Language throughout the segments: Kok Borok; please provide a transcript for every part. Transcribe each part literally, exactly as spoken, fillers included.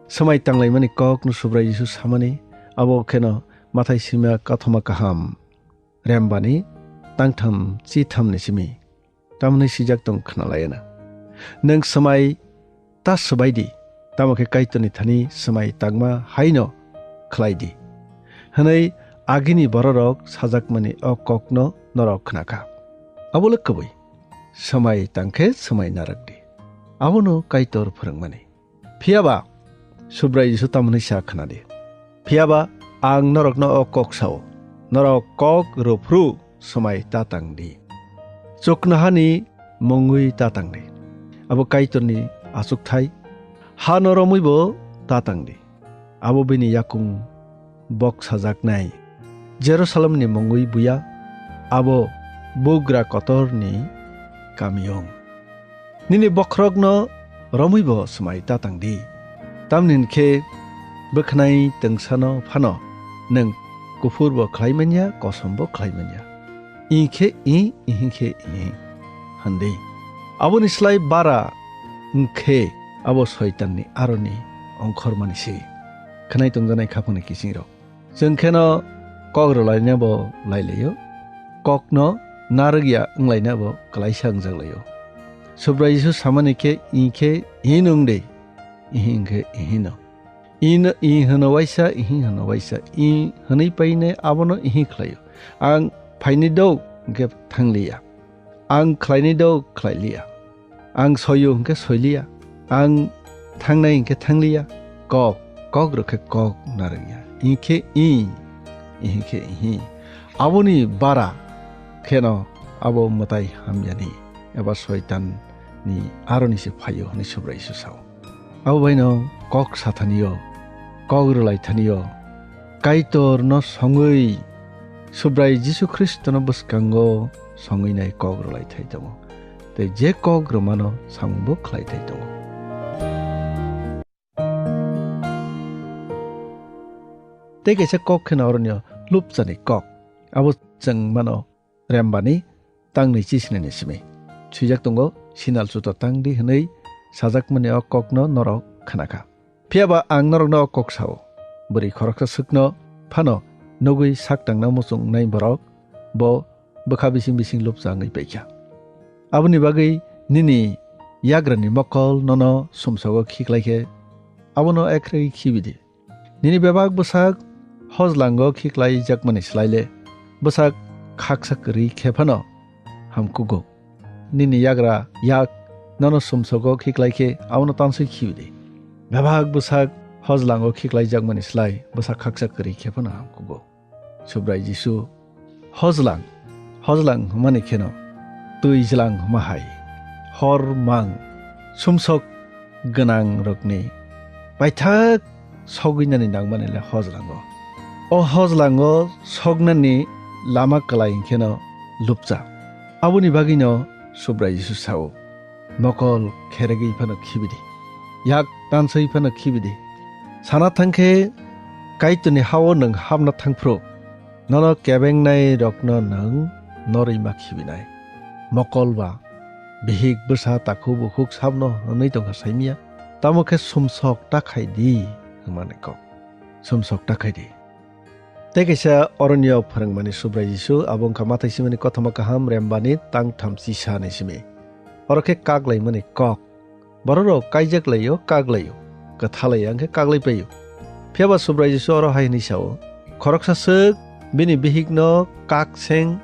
Swmai tanglaimani kokno Subrai Jisu samani, abo kheno Mathai sima kathoma kaham, rembani tangtham chitham ni simi. Tamoni swijak tong khnalayana. Nwng swmai ta swbai di, tamo khe Kaitorni thani swmai tangma haino khlai di, hwnwi agini bororok sajakmani o kokno norok khnakha. Abo le kwbwi, swmai tang khe swmai narwk di. Abono Kaitor phwrwngmani. Phiya ba Subrai Jisu tamoni sa khna di. Phiya ba ang norokno o kok sao, norok kok rw phru swmai ta tang di. Chuknohani mungwi ta tang di. Abo Kaitorni achukthai. Hano romwibo ta tang di. Abo bini yakung bok sajaknai. Jerusalemni mungwi buya, abo bugra kotorni kamiyung. Nini bokhorokno romwibo swmai ta tang di. Tamni hwn khe bwkhnai twngsano phano nwng kuphurbo khlai manya, kosombo khlai manya. Ih khe ih, ih khe ih, hwn di. Aboni slai bara wng khe abo Soitanni aroni ongkhormani se. Khwnai tongjanai khaphangni kisingrok. Chwng kheno kok rwlainabo lailaio, kokno narwkya wnglainabo klaisa wngjaklaio. Subrai Jisu samani khe, ih khe ih nwng de, ih wng khe ih no. Ih no ih hwno waisa, ih hwno waisa, ih hwnwi paine abono ih khlaio. Ang phaini do hwnkhe thangliya. Ang khlaini do khlailiya. Ang soyo hwnkhe soiliya. Ang thangnai hwnkhe thangliya. Kok, kok rwkhe kok narwkya. Ih khe ih, ih khe ih. Aboni bara kheno abo mwtai hamyani eba Soitanni aroni se phaio hwnwi Subrai Jisu sao. Abo baino kok sathanio, kok rwlaithanio, Kaitorno songwi Subrai Jisu Khristono bwskango songwi nai kok rwlaithai tongo. Tei je kok rwmano samungbo khlaithai tongo. Tei kaisa kok kheno oroni lupchani kok. Abo chwng mano rembani tangnwi chisinani simi. Swijak tongo, "Sinal chuto tang di," hwnwi sajakmani o kokno norok khnakha. Phiya ba ang norokno o kok sao, bwrwi khoroksa swkno phano nugwi sak tangna muchung wngnai borok bo bwkha bising bising lupcha wngwi paikha. Aboni bagwi nini yagrani mokol nono sumsogo khiklai khe abono ekhregwi khibi di. Nini bebak bwsak hojlango khiklaijakmani slai le bwsak khaksa kwrwi khe phano hamkugo. Nini yagra yak nono sumsogo khiklai khe abono tanswi khibi di. Bebak bwsak hojlango khiklaijakmani slai bwsak khaksa kwrwi khe phano hamkugo. Subrai Jisu, hojlang, hojlang hwnmani kheno twijlang hwnma hai, hor mang, sumsok gwnangrokni paithak sogwinani nangmani le hojlango. O hojlango sognani lama kwlai hwnkheno lupcha. Aboni bagwino Subrai Jisu sao, "Mokol kheregwi phano khibi di, yak tanswi phano khibi di. Sana thang khe Kaitorni ha-o nwng habna thang phru, nono kebengnai rokno nwng norwi ma khibinai. Mokol ba bihik bwsa takhuk bukhuk sabno hwnwi tongkha saimya, tamo khe sumsok ta khai di," hwnmani kok. Sumsok ta khai di. Tei kaisa oroni phwrwngmani Subrai Jisu, abo wngkha Mathai simani kothoma kaham rembani tangtham chisa ni simi. Oro khe kak laimani kok. Bororok kaijak laio, kak laio. Kwtha laiya hwnkhe kak lai paio. Phiya ba Subrai Jisu oro hai hwnwi sao, "Khoroksa swk bini bihikno kak seng,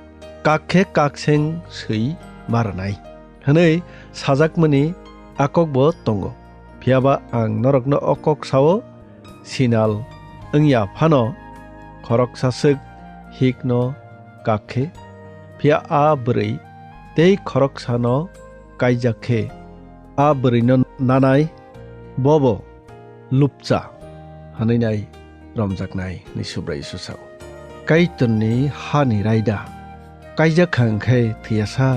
kak khe kak seng swi ma rwnai," hwnwi sajakmani a kokbo tongo. Phiya ba ang norokno o kok sao, sinal wngya phano khoroksa swk hikno kak khe, phiya a bwrwi tei khoroksano kaijak khe, a bwrwino nanai bobo lupcha hwnwi nai romjaknai hwnwi Subrai Jisu sao. Kaitorni hani raida kaijak kha hwnkhe thwiyasa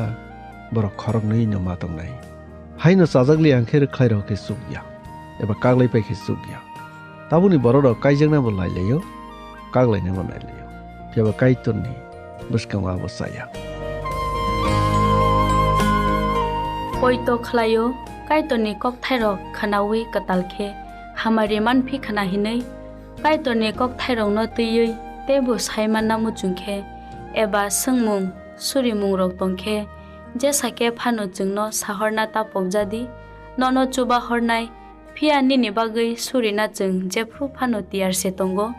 borok khoroknwi no ma tongnai. Haino chajak liya hwnkhe rwkhlai rok khe chukya, eba kaglai pai khe chukya. Tabukni borok rok kaijaknabo lai laio, kaglainabo nai laio. Phiya ba Kaitorni bwskango abo chaya. Poito khlaio, Kaitorni kokthairok khwnaui kwtal khe hamari manphi khna hinwi Kaitorni kokthairokno twiwi teibo sai manna muchung khe, eba swngmung surimungrok tong khe, jesa khe phano chwngno sahorna ta pokjadi, nono chuba hornai, phiya nini bagwi surina chwng jephru phano tiyar se tongo.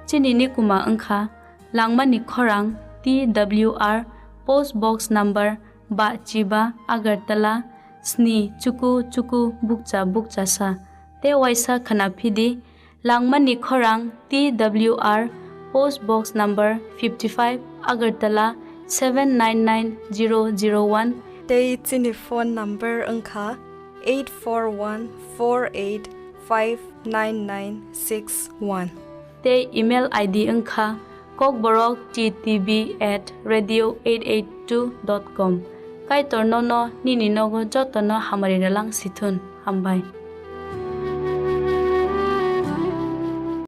Chini nikuma wngkha langmani khorang T W R, post box number ba chiba, Agartala sni chuku chuku bukcha bukcha sa. Tei waisa khna phidi langmani khorang T W R, post box number fifty five, Agartala seven nine nine zero zero one. Tei chini phone number wngkha eight four one four eight five nine nine six one. Tei email I D wngkha kokborok T T B at radio eight eight two dot com. Kaitor nono nini nogo jotono hamari relang sithun. Hambai.